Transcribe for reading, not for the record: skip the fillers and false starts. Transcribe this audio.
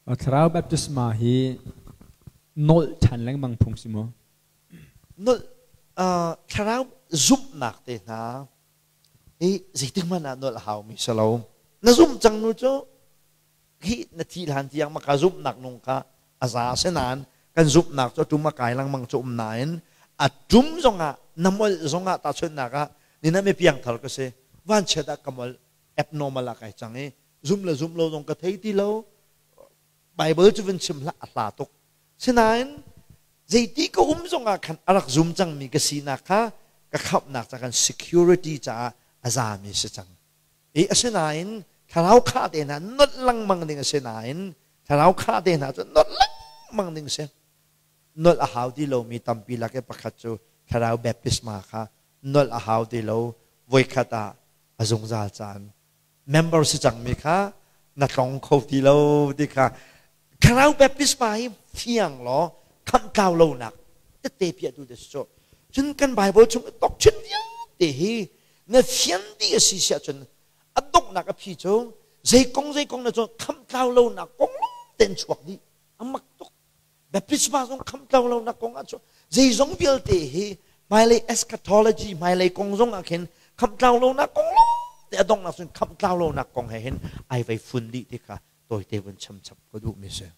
Thlarau baptisma hi nolh ṭhan lengmang phung si maw? Nolh thlarau zumhnak te hna hi zeitik hmanh ah nolh a haumi si lo. Na zumh cang nu cu hi na thi hlan tiang maka zumhnak nung kha a za si nain kan zumhnak cu a ṭum a kai lengmang cu um nain a ṭum zongah na molh zongah tahchunhnak ah ni na mi piangthar ka si vanchiat ah ka molh abnormal ah kai cang i zum le zum lo zong ka thei ti lo. Bible cu vun chim hlah, a hla tuk. Sinain zeiti ka um zongah khan a rak zum cangmi ka sinak kha ka khamhnak ca kan security caah a zami si cang i asinain thlarau kha te hna nolh lengmang ding a si nain thlarau kha te hna cu nolh lengmang ding si. Nolh a hau ti lomi tampi lak i pakhat cu thlarau baptisma kha nolh a hau ti lo. Voikhat ah a zungzal caan member si cangmi kha na tlong kho ti lo ti kha. Thlarau baptisma hi fiang law khamh tlau lonak tette piahtu te si cu. Cun kan Bible chung i doctrine vialte hi na fian dih a si siah cun a donghnak a phi cu zei kong zei kong na cu khamh tlau lonak kong ten chuak dih. A mak tuk. Baptisma zong khamh tlau lonak kong ah cu zeizong vialte hi hmailei eschatology, hmailei kong zong ah khin khamh tlau lonak kong te a donghnak cun khamh tlau lonak kong he hin ai vei fun dih ti kha tawite vun cham chap ka duh mi si.